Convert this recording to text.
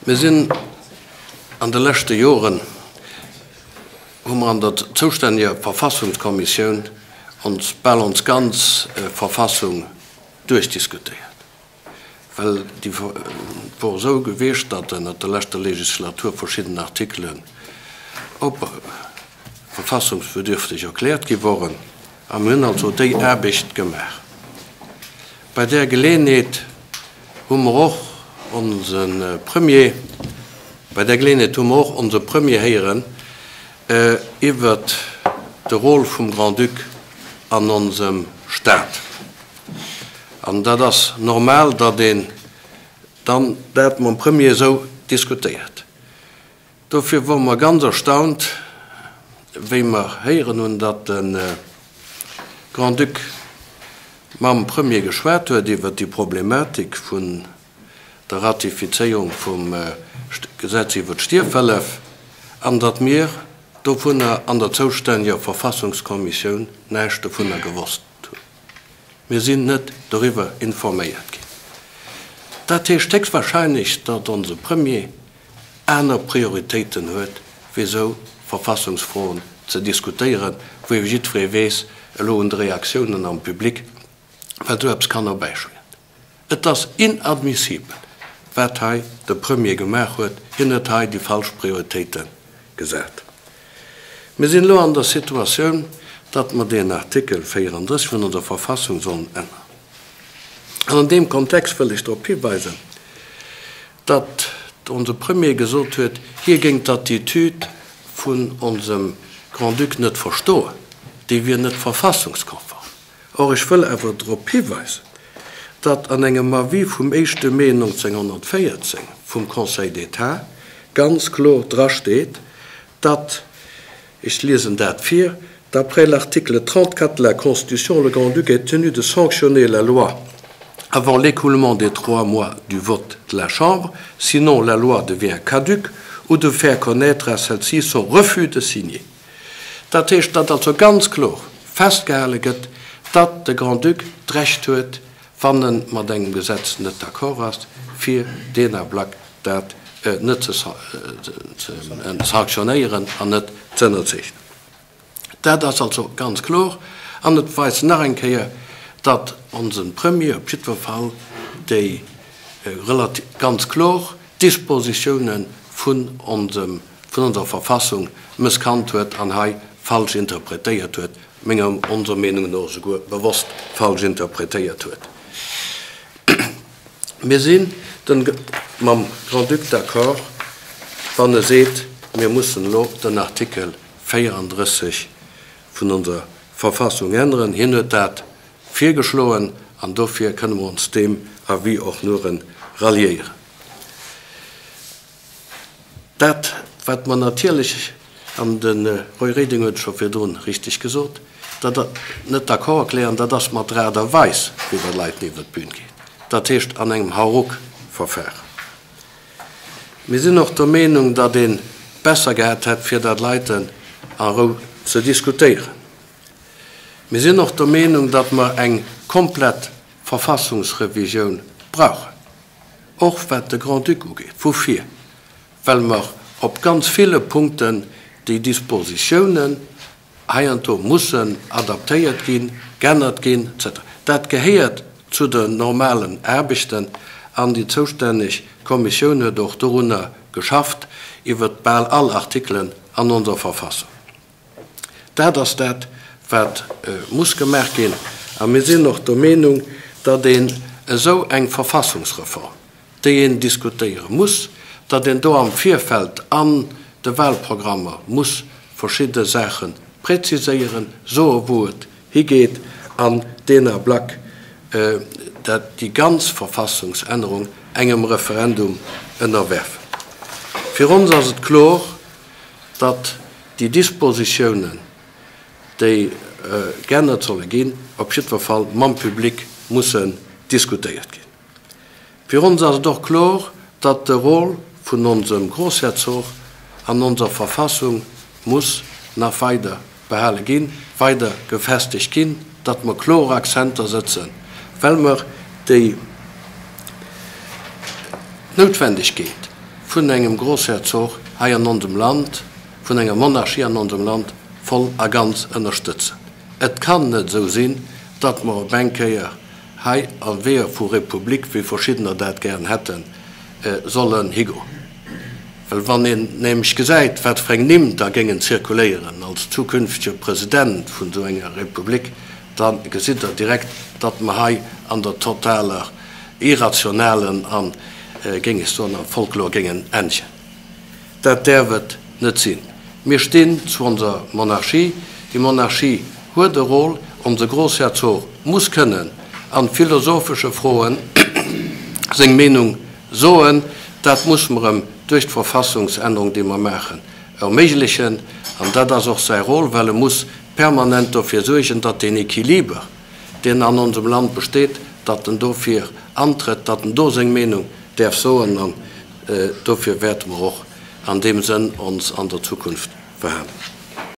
Mir sinn an de leschte Joren, hu mer an der zoustänneger Verfassungskommissioun ons bal ons ganz Verfassung duerchdiskutéiert. Well déi wor esou gewiescht, datt ënnert der leschter Legislatur verschidden Artikelen op verfassungsbedürfteg erkläert gi woren, a mir hunn also déi Aarbecht gemaach. Bei där Geleeënheet hu mer och onse Premier, bei där Geleeënheet hu mer och onse Premier héieren iwwert de Rôle vum Grand-Duc an onsem Stat. An dat ass normal, datt een dann dat mam Premier esou diskutéiert. Dofir wore mer ganz erstaunt, wéi mer héieren hunn, datt de Grand-Duc mam Premier geschwat huet iwwert déi Problematik vun der Ratifizéierung vum Gesetz iwwert d'Stierfhëllef an datt mir dovunner an der zoustänneger Verfassungskommissioun näischt dovunner gewosst hunn. Mir sinn net doriwwer informéiert ginn. Dat heescht héchstwahrscheinlech, datt onse Premier aner Prioritéiten huet, wéi esou Verfassungsfroen ze diskutéieren, wou ebe jiddweree weess elo un de Reaktiounen am Public, wat esou eppes kann erbäischwéieren. Et ass inadmissibel, wat hei de Premier gemaach huet. Hien huet hei déi falsch Prioritéite gesat. Mir sinn elo an der Situatioun, datt mer deen Artikel 34 vun onser Verfassung sollen änneren. An an deem Kontext wëll ech drop hiweisen, datt onse Premier gesot huet, hie géing d'Attitude vun onsem Grand-Duc net verstoen, déi wier net verfassungskonform. Or, ech wëll awer drop hiweisen, datt an engem Avis vum éischte Mee 1914 vum Conseil d'État ganz kloer drasteet, datt, ech liesen dat vir, D'après l'article 34 de la Constitution, le Grand-Duc est tenu de sanctionner la loi avant l'écoulement des trois mois du vote de la Chambre, sinon la loi devient caduque, ou de faire connaître à celle-ci son refus de signer. Dat heescht, datt also ganz kloer festgehale gëtt, datt de Grand-Duc d'Recht huet, wann e mat engem Gesetz net d'accord ass, fir deen Ablack dat net ze sanktionéieren an net ze ënnerzeechnen. Dat ass also ganz kloer an et weist nach eng Kéier, datt onse Premier op jiddwer Fall déi relativ ganz kloer Dispositiounen vun onsem, vun onser Verfassung mësskannt huet an hei falsch interpretéiert huet, menger, onser Meenung no esouguer bewosst falsch interpretéiert huet. Mir sinn den mam Grand-Duc d'accord, wann e seet, mir mussen elo den Artikel 34 vun onser Verfassung änneren. Hien huet dat virgeschloen an dofir kënne mer ons deem Avis och nuren ralliéieren. Dat, wat mer natierlech, an de Roy Reding huet et scho virdrun richteg gesot, dat net d'accord erklären, dat ass mat der Aart a Weis, wéi dat Leit iwwert d'Bün geet, dat heescht an engem Hauruck-Verfahren. Mir sinn och der Meenung, datt ee besser gehat hätt, fir dat Leiten a Rou ze diskutéieren. Mir sinn och der Meenung, datt mer eng komplett Verfassungsrevisioun brauchen, och wat de Grand-Duc ugeet. Woufir? Well mer op ganz ville Punkten déi Dispositiounen heiansdo mussen adaptéiert ginn, geännert ginn, etc. Dat gehéiert zu den normalen Aarbechten an déi zoustänneg Kommissioun huet och dorunner geschafft, iwwert bal all Artikelen an onser Verfassung. Dat ass dat, wat muss gemaach ginn. A mir sinn och der Meenung, datt een esou eng Verfassungsreform, déi een diskutéiere muss, datt een do am Virfeld an de Wahlprogrammer muss verschidde Saache präziséieren, soe wou et higeet an deen Ablack dat déi ganz Verfassungsännerung engem Referendum ënnerwerfen. Fir ons ass et kloer, datt déi Dispositiounen, déi geännert solle ginn, op jiddwer Fall mam Public mussen diskutéiert ginn. Fir ons ass et och kloer, datt de Rôle vun onsem Grossherzog an onser Verfassung muss nach weider behale ginn, weider gefestegt ginn, datt mer kloer Akzenter sëtzen, well mer déi Noutwendegkeet. vun engem Grossherzog hei an onsem Land, vun enger Monarchie an onsem Land voll a ganz ënnerstëtzen. Et kann net esou sinn, datt mer op eng Kéier hei a Weeër vu Republik, wéi verschiddener dat gären hätten, sollen higoen. Well wann een nämlech gesäit, wat fir eng Nimm da géingen zirkuléieren als zukünftege President vun esou enger Republik, da gesitt Der direkt, datt mer hei an der totaler irrationalen an, géing ech soen, am Folklor géingen endegen. Dat däerf et net sinn. Mir stinn zu onser Monarchie. Déi Monarchie huet e Rôle. Onse Grossherzog muss kënnen an philosophesche Froen seng Meenung soen. Dat muss mer em duerch d'Verfassungsännerung, déi mer maachen, erméiglechen. An dat ass och säi Rôle, well e muss permanent dofir suergen, datt deen Equiliber, deen an onsem Land besteet, datt en dofir antrëtt, datt en do seng Meenung däerf soen. An dofir wäerte mer och an deem Sënn ons an der Zukunft verhalen.